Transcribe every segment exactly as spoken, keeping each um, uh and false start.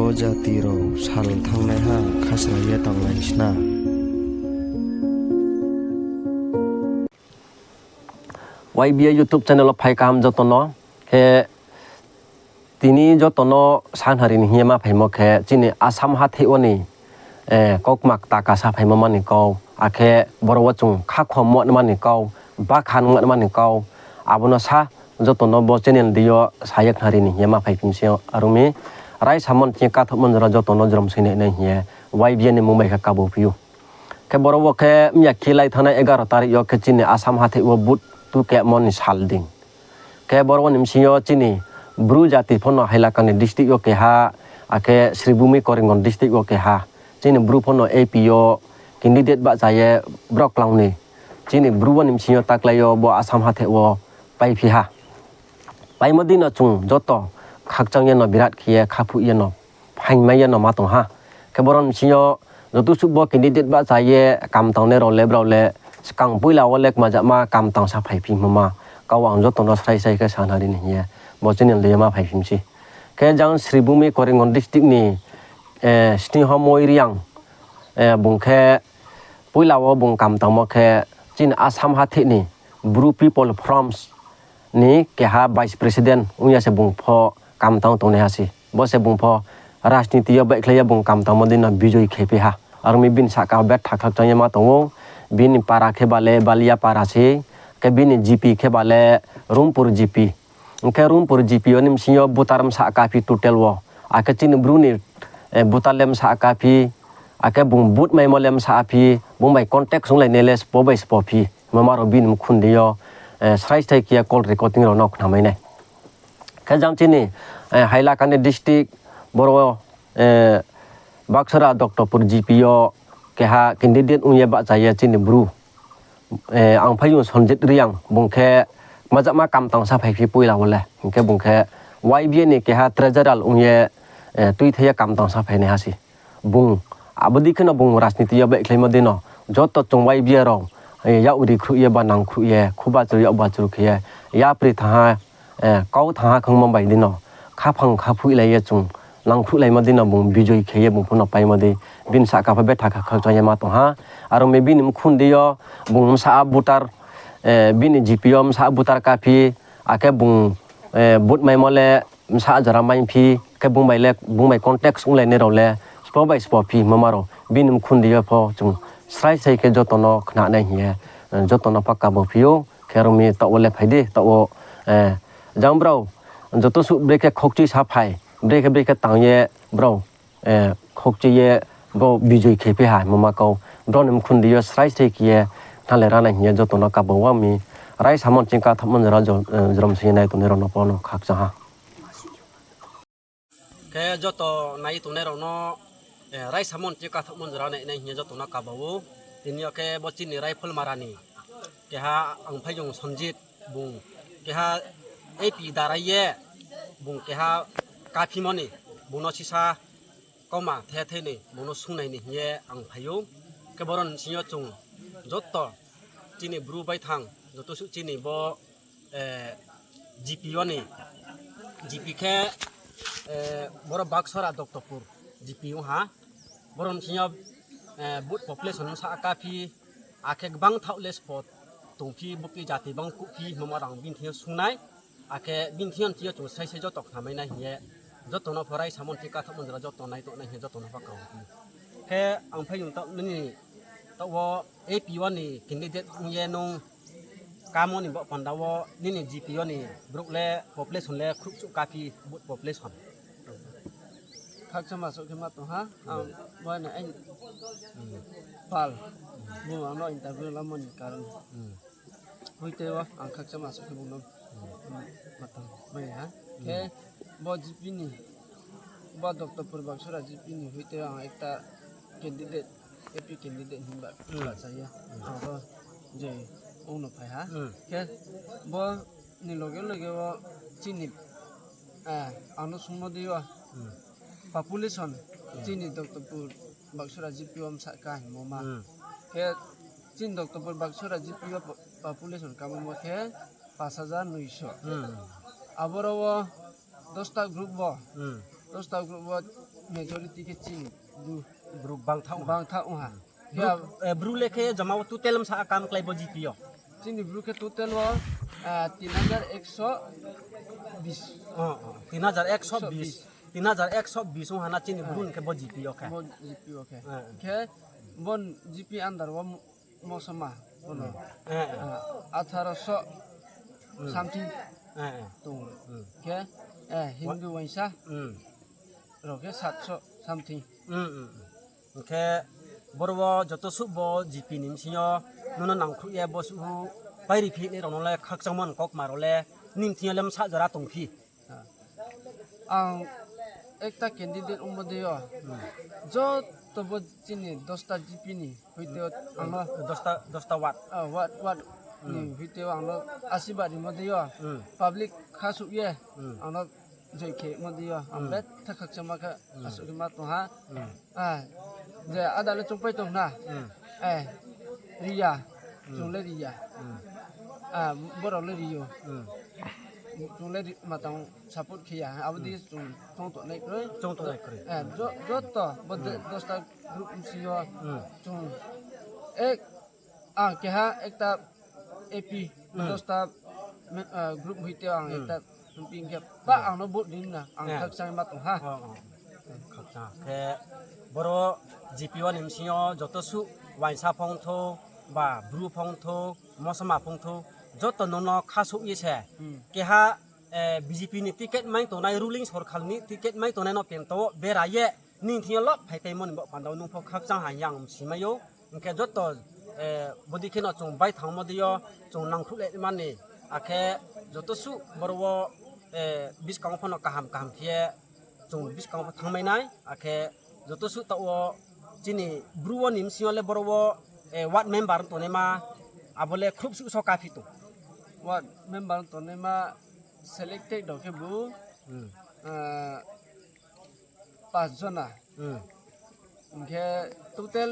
Bo jati rao sal thanngnaiha khasra ye tanglai sna. Y B A YouTube channel wo phai kaham joto no. Khe tini joto no sanari ni hing ye ma phaimo khe chini Assam hatheh wo ni, eh, kaukma kta kasa phaimo mani kau, akhe boro wo chung khakhom mani kau, bakhan mani kau, abo no sa joto no bo channel di yo sa ye khnari ni hing ye ma phaiphi mi se aro mi. Raisa mon chini kathouhmo jora joto no jrom soi nai nai hing ye Y B A ni mung bai khe kabo phi ou. Khe boro wo khe mya khe lai thanngnai egaro tarik yo khe chini Assam hatheh wo vote tukemo ni sal dei. Khe boro wo ni bsing yo chini Bru jati pho no Hailakandi district yo keha, akhe Sribhumi Karimganj district yo keha. Chini Bru pho no A P yo candidate bahcha ye brao klang ni. Chini Bru wo ni bsing yo taklái yo bo Assam hatheh wo paiphi ha. Paimo dei no chung joto khakchang ye no birat khe ye khaphuh ye no phaingmai ye no ma tong ha. Khe boro ni bsing yo joto suh bo candidate bahcha ye kam tangnai rao le brao le skang poila wo le kmajama kam tangsa phaiphi hingmo ma kau ang joto no srai srai khe sanari ni hing ye bo channel di ye ma phaiphi mi se. Khe jang Sribhumi Karimganj district ni, eh, Sniho Moi Reang, eh, bung khe poila wo bung kam tangmo khe chini Assam hatheh ni Bru People Forums ni keha vice president ong ya se bung pho kam tang tongnaiha se. Bo se bung pho rajniti yo baihkhlai ye bung kam tangmo dei no bijoy khe phi ha. Aro mi bini sahka betha khakchang ye ma tong ou. Bini para khe ba le Baliya para se, khe bini G P khe ba le Rumpur G P. Hing khe Rumpur G P yo ni bsing yo voter bsa kaphi total wo. Akhe chini Bru ni, eh, voter le bsa kaphi, akhe bung vote maimo le bsa phi, bung bai contact sunglainai le spo bai spo phi. Hingmo ma rao bini mkhundi yo, eh, srai srai khe ye call recording rao no khnamai nai. Khe jang chini, eh, Hailakandi district, boro, eh, Baksora Doctorpur G P yo keha candidate ong ye bahcha ye chini Bru, eh, Angphaiyong Sanjit Reang bung khe kmajama kam tangsa phaiphi poila wo le. Hing khe bung khe Y B A ni keha treasurer ong ye, eh, tuithai ye kam tangsa phainaiha se. Bung abo dei khe no bung rajniti yo baihkhlaimo dei no joto chung Y B A rao, eh, yak ri khruh ye ba nang khruh ye, khuba chru yak ba chru khe ye, yapri thanng ha, eh, kau thanng ha khangmo bai dei no, khaphang khaphuilai ye chung nang khruhlaimo dei no bung bijoy khe ye bung pho no paimo dei, bini sahka pho betha kha khakchang ye ma tong ha. Aro mi bini mkhundi yo bung bsa voter, eh, bini G P yo bsa voter kaphi, akhe bung, eh, vote maimo le bsa jora maiphi, khe bung bai le, bung bai contact onglainai rao le spo bai spo phi hingmo ma rao bini mkhundi yo pho chung srai srai khe joto no khnanai hing ye, eh, joto no pha kabo phi ou. Khe aro mi taoh wo le phai di, taoh wo, eh, jang brao joto suh brekhe khoukchui sa phai, brekhe brekhe tang ye brao, eh, khoukchui ye bo bijoy khe phi ha hingmo ma kau. Brao ni mkhundi yo srai srai khe ye khnalai ra nai hing ye joto no kabo wa mi. Raisa mon chini kathouhmo jora jo-, eh, jrom soi ye nai tongnai rao no pho no khakchang ha. Khe joto nai tongnai rao no, eh, raisa mon chini kathouhmo jora nai nai hing ye joto no kabo ou. Tini yo khe bo chini Raipholmara ni keha Angphaiyong Sanjit bung keha A P darai ye bung keha kaphimo ni bung no sisa kauma the the ni bung no sungnai ni hing ye ang phai ou. Khe boro ni bsing yo chung joto chini Bru baithang joto suh chini bo, eh, G P yo ni, G P khe, eh, boro Baksora Doctorpur G P ong ha. Boro ni bsing yo, eh, vote population bsa kaphi, akhe gbang thaoh le spo tongphi, bophi jati bang kuhphi hingmo ma rao bini thing yo sungnai. Akhe bini thing yo, thing yo chung srai srai joto khnamai nai hing ye, joto no pho raisa mon chini kathouhmo jora joto nai tongnai hing ye joto no pho kabo phi ou. Khe Angphaiyong taoh nini taoh wo A P yo ni candidate ong ye nung kamo ni baoh panda wo nini G P yo ni brouh le population le khruhchuh kaphi vote population. Khakchangma souh khe ma tong ha, ang bo ni aini pal, bung ang no interview lamo ni karon. Hoite wo ang khakchangma souh khe bung no ma tong mai ha. Khe bo G P ni, bo Doctorpur Baksora G P ni hoite ang ekta candidate, A P candidate himba bahcha ye ang bo je ong no phai ha. Khe bo ni loge loge wo chini, eh, ang no sungmo dei yo population chini Doctorpur Baksora G P wo bsa ka hingmo ma. Khe chini Doctorpur Baksora G P wo po-, population kamo ma khe পাঁচ হাজার নয়শো. Aboro wo dosta group wo Dosta group wo majority khe chini Bru. Bru bangtha ong ha. Bangtha ong ha. Bru, eh, Bru le khe joma wo total msa akam klai bo G P yo? Chini Bru khe total wo, ah, tin hajar ekso bis. Oh, oh, tin hajar ekso bis. Tin hajar ekso bis ong ha na chini Bru ni khe bo G P yo khe. Bo G P yo khe. Eh. Khe bon G P under wo mo-, mosoma, bono. Eh, eh. Ah, atharo so something tong. Khe, eh, Hindu waisa rao khe satso something. Hing khe boro wo joto suh bo G P ni bsing yo nono nangkhruh ye bo suh pairi phi nai rao no le khakchangmo ni kaukma rao le nini thing yo le msa jora tong phi? Ang ekta candidate ongmo dei yo. Joto bo chini dosta G P ni hoite ang no dosta, dosta ward. Ah, ward, ward ni hoite ang no asirbad rimo dei yo. Public khasuh ye ang no joi khe mo dei yo. Ang betha khakchangma khe asuh khe ma tong ha. Ah, je ada le chungpai tong na. Eh, ri ya. Chung le ri ya. Ah, borao le ri yo. Chung le ri, matang support khe ya. Abo dei chung chong tongnai kroi. Chong tongnai kroi. Eh, jo-, joto bo de-, dosta group bsing yo. Chung ek, ang keha ekta A P, dosta me-, ah, group hoite ang ekta ping khe ba ang no vote ri na, ang khakchang ma tong ha. Oh, oh. Khakchang. Khe boro G P wo ni bsing yo joto suh waisa phongthou, ba Bru phongthou, mosoma phongthou, joto nono khasuh ye se. Keha, eh, B J P ni ticket mai tongnai, ruling sorkar ni ticket mai tongnai no pento bera ye, nini thing yo lop phaipaimo ni bo panda wo nung pho khakchang ha hing ye ang simai ou. Hing khe joto, eh, bodei khe no chung baithangmo dei yo, chung nangkhruh le mani, akhe joto suh boro wo, eh, buskang wo pho no kaham kaham khe ye, chung buskang wo pho thangmai nai, akhe joto suh taoh wo chini Bru wo ni bsing yo le boro wo, eh, ward member tongnaima, abo le khruh suh so kaphi tong? Ward member tongnaima selected rao khe bu, ah, pas jona. Hing khe total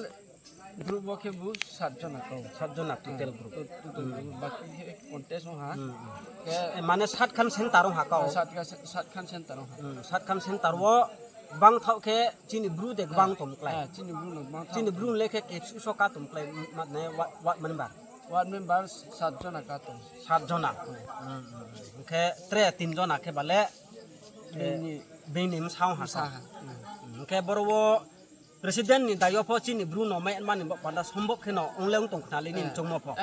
group wo khe bu sat jona kau. Sat jona total group. Total group, baki khe contest ong ha. Khe mane sat khan center ong ha kau. Sat khan, sat khan center ong ha. Sat khan center wo bangthaoh khe chini Bru de gbang tongklái. Ah, chini Bru no gbang thaoh. Chini Bru le khe kepsu so ka tongklái, ma-, ne wa-, ward member. Ward member sat jona ka tong. Sat jona. Hing khe tre tin jona khe bale, eh, bini bsa ong ha. Hing khe boro wo president ni dayo pho chini Bru no mai mani bo panda sombhob khe no ong le ong tong khna le nini chongmo pho.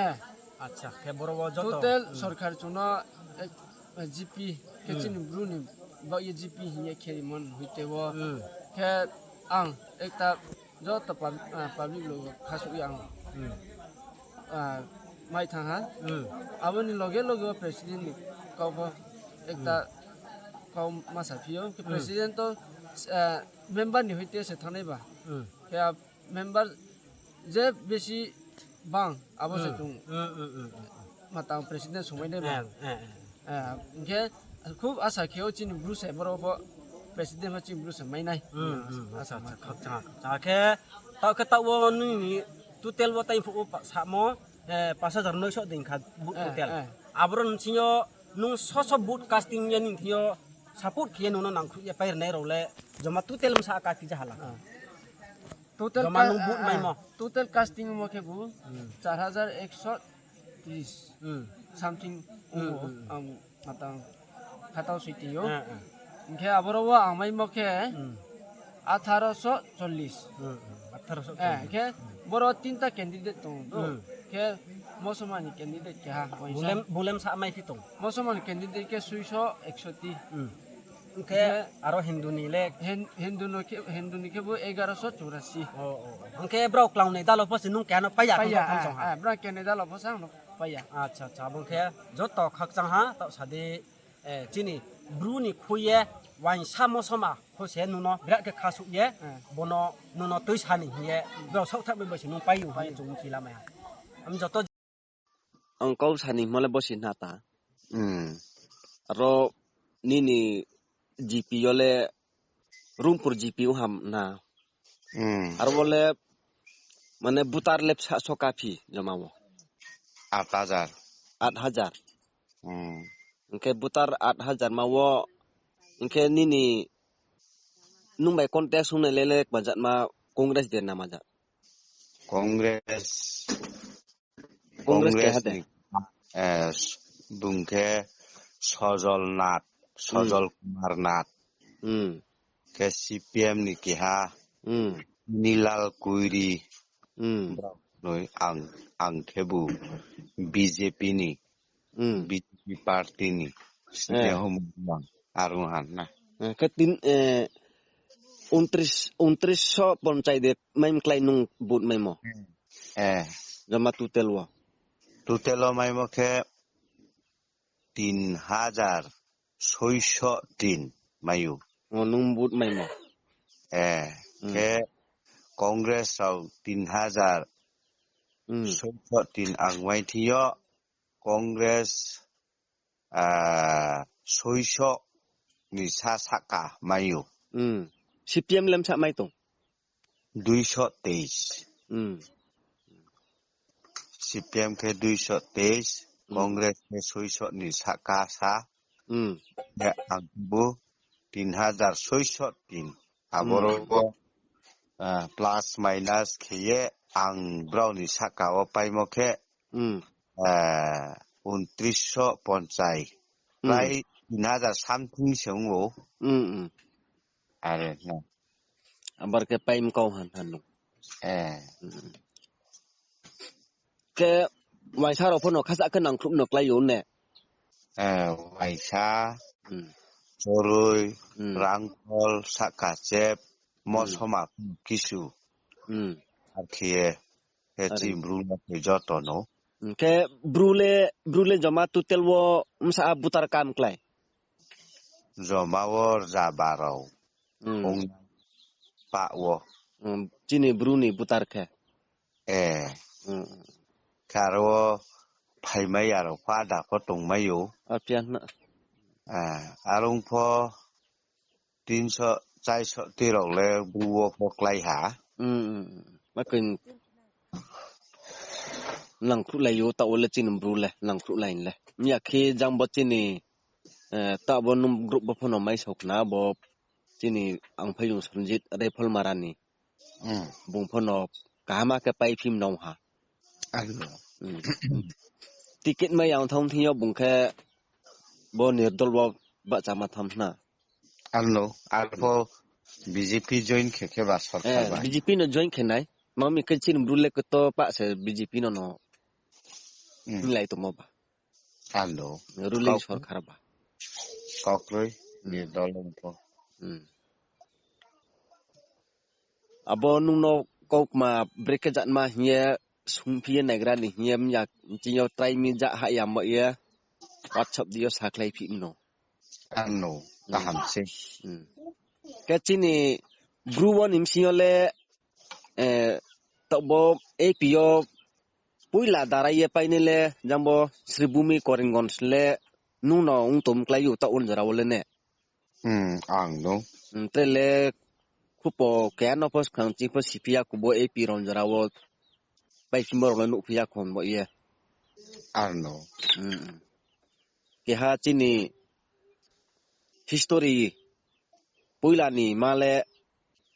Acha, khe boro wo joto total sorkar chung no, eh, G P khe chini Bru ni baoh ye G P hing ye khe rimo ni hoite wo. Khe ang ekta joto pub-, ah, public loge khasuh ye ang, ah, mai thang ha. Abo ni loge loge wo president ni kau pho ekta kau ma saphi ou. Khe president to, ah, member ni hoite se thanngnai ba. Khe member je besi bang, abo se chung matang president songmai nai ba. Hing khe khub asa khe ou chini Bru se boro pho president pho chini Bru se mai nai. Asa ma khe. Taoh khe taoh wo nini total wo tai phuh wo samo, eh, pas hajar noisho dei kha bu total. Aboro ni sing yo nung so so vote casting ye nini thing yo support khe ye nung no nangkhruh ye pai rinai rao le joma total bsa ka kija hala. Total joma ka-, nung vote ah, maimo. Total casting mo khe bu char hajar ekso tris something ong ou, ang matang khatao soi tong ou. Hing khe aboro wo ang maimo khe atharo so chollis. Atharo so chollis. Hing khe boro tinta candidate tong ou. Khe mosoma ni candidate keha. Bung le msa mai phi tong? Mosoma ni candidate khe suiso eksoti. Hing khe aro Hindu ni le? Hin-, Hindu no khe, Hindu ni khe bo egaro so churasi. Hing khe brao klang ni dalo pho se nung keha no pai ya? Pai ya, brao klang ni dalo pho se ang no pai ya. Acha, acha, abo khe joto khakchang ha, taoh sa di, eh, chini Bru ni khui ye uaingsa mosoma pho se nung no bera khe khasuh ye, bono nung no tuisa ni hing ye, brao saohthaih bai bai se nung pai ou hing ye chung mchi lamai ha. Ang joto ang kau sa ni hingmo le bo se hna ta. Aro nini G P yo le Rumpur G P ong ham na. Aro bo le mane voter le bsa so kaphi joma wo? At hajar. At hajar. Hing khe voter at hajar ma wo, hing khe nini nung bai contest ong nai le le kma jat ma, Congress de na ma jat? Congress, Congress Congress keha de. Ni, eh, bung khe Sojol Nath, Hmm. Sojol Kumar Nath. Hmm. Khe C P M ni keha Hmm. Nilal Kuiri. Hmm. Brao noi ang, ang khebu B J P ni, Hmm. B J P party ni. Eh. Sneho Mungmang arung han na. Eh, khe tin, eh, untris, untris so ponchai de maimklai nung vote maimo? Eh. Joma total wo? Total wo maimo khe tin hajar soiso tin mai ou. O, nung vote maimo? Eh, Hmm. Khe Congress rao tin hajar Hmm. soiso tin ang mai thing yo Congress, ah, soiso ni sa sahka mai ou. Hmm. C P M le msa mai tong? Duiso teis. Hmm. C P M khe duiso teis, Hmm. Congress khe soiso ni sahka sa. Hmm. Khe ang bo tin hajar soiso tin. Aboro Hmm. bo, ah, plus minus khe ye ang brao ni sahka wo paimo khe Hmm. eh, untris so ponchai. Hmm. Prai tin hajar something se ong ou. Hmm, hmm. Are na. Abar khe paim kau han han nung. Eh. Hmm. Khe waisa rao pho no khasa khe nangkhruh no klái ou ne? Eh, waisa, Hmm. choroi, Hmm. rangkhol, sahka chep, Hmm. mosoma kisu. Hmm. Ar khe ye Khe Are. Chini Bru no khe joto no. Hmm, khe Bru le, Bru le joma total wo msa a voter kam klái? Joma wo rza baro. Hmm. Ong pa wo. Hmm, chini Bru ni voter khe. Eh. Hmm. Khe aro phaimai aro pho ada pho tongmai ou. Aphiya na. Eh, arung pho tinso, chaiso ti rao le Bru wo pho klái ha. Hmm, hmm, hmm. Ma khe nangkhruhlai ou, taoh wo le chini Bru le nangkhruhlai le. Miya khe jang bo chini, eh, taoh bo nung group bo pho no mai sao khna bo chini ang phai yung Sanjit Raifalmara ni. Hmm. Bung pho no kaham khe paiphim nong ha. Ano. Hmm. Ticket mai yang thang thing yo bung khe bo Nirdol wo bahcha ma tham hna. Ano, arpho B J P join khe khe ba sorkar Eh, ba. B J P no join khe nai. Mami khe chini Bru le kto pa se B J P no no Hmm. hinglai tongmo ba. Ano. Ruling Kau- sorkar ba. Kaukroi, Hmm. Nirdol ong pho. Hmm. Abo nung no kaukma brekhe jatma hing ye sungphi ye naigra ni hing ye mya chini yo try mi ja ha ya mo ye WhatsApp di yo sakhlai phi mno. Ano, Hmm. kaham se. Hmm. Khe chini Bru wo ni bsing yo le, eh, taoh bo A P yo poila darai ye painai le, jang bo Sribhumi Karimganj le nung no ong tom klái ou taoh wo jora wo le ne. Hmm, ang no. Hmm, tre le khupo keha no pho skang chi pho siphi ya khubo A P rao jora wo paiphi mo rao le nuhphi ya khon bo ye. Ano. Hmm. Keha chini history poila ni ma le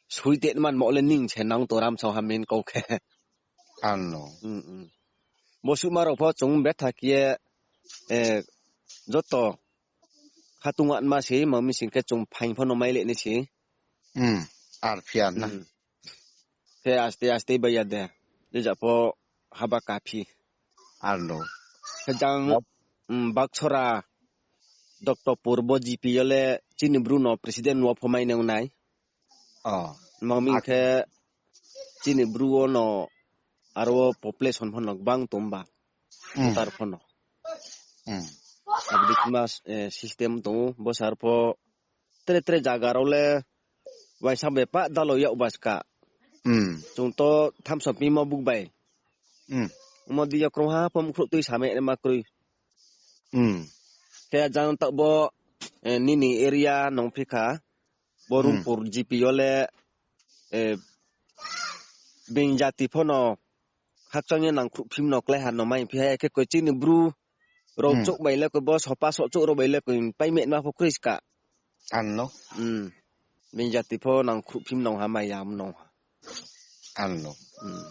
sui te man mo le ning se nang to ram sao ha main kau khe. Ano. Hmm, hmm. Bo suhma rao pho chung betha khe ye, eh, joto khatung anma se, ma mi sing khe chung phaing pho no mai le ni se. Hmm, arphi ya na. Hmm. Khe aste aste bai ya de. Je ja pho haba kaphi. Ano. Khe jang, Bak- hmm, Baksora Doctor Purbo G P yo le chini Bru no president wo pho mai nang nai. Oh. Mang mi Ak- khe chini Bru wo no aro wo population pho no gbang tong ba. Hmm. Voter pho no. Hmm. Abdi kma, eh, system tong ou, bo sar pho tre tre zaga rao le waisa bai pa dalo yag ba ska. Hmm. Chung to thamso pimo buk bai. Hmm. Omo di yo krungha pho mkhrouh tui samai ma kroi. Hmm. Khe jang taoh bo, eh, nini area nong phi kha, bo Hmm. Rumpur G P yo le, eh, being jati pho no khakchang ye nangkhruh phim no klái ha no mai phi ha, khe koi chini Bru rao Hmm. chouh bai le koi bo sopa soh chouh rao bai le koi pai metma pho kroi ska. Ano. Hmm. Bini jati pho nang khruhphi mnong ha, mai ya mnong ha. Ano. Hmm.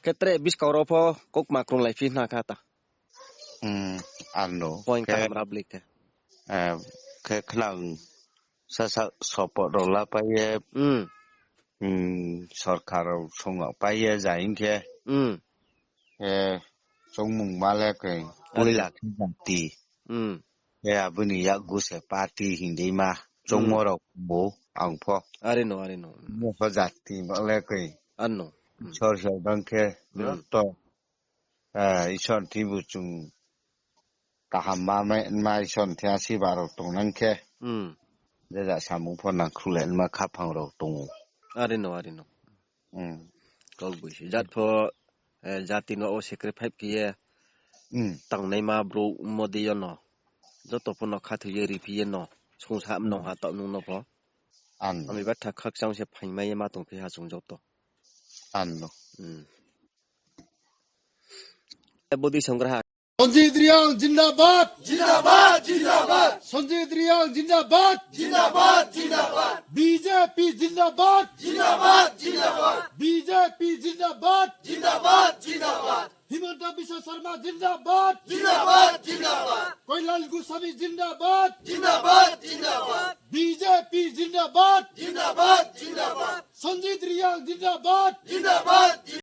Khe tre buskang rao pho kokma krunglai phi hna kha ta. Hmm, ano. Point khe, katham rabli khe. Eh, khe khnang sasa support rao lapai ye. Hmm. Hmm, sorkar rao song rao pai ye ja hing khe. Hmm. Eh, chongmung ma le khe, poila khe jati. Hmm. Khe abo ni yakgu se party hing dei ma, chongmo rao bo ang pho. Are no, are no. Mo pho jati ba le khe. Ano. Hmm. Sor sor bang khe, hmm, joto, eh, Isor ni thing bu chung kaham ma, ma, ma Isor ni thing asiba rao tongnang khe. Hmm. Je ja samung pho nang khruh le ma khaphang rao tong ou. Are no, are no. Hmm. Kau boi se. Jat pho, eh, jati no o sacrifice khe ye. Hmm. Tangnaima brouh Modi yo no. Joto pho no khathoi ye riphi ye no. Songsa mnong ha taoh nung no pho. Ano. Ami batha khakchang se phaimai ye ma tongphi ha chung joto. Ano. Hmm. Bodi songgra ha. Sanjit Reang zindabad! Zindabad, zindabad! Sanjit Reang zindabad! Zindabad, zindabad! B J P zindabad! Zindabad, zindabad! B J P zindabad! Zindabad, zindabad! Himanta Biswa Sarma zindabad! Zindabad, zindabad! Kailal Goswami zindabad! Zindabad, zindabad! B J P zindabad! Zindabad, zindabad! Sanjit Reang zindabad! Zindabad, zindabad!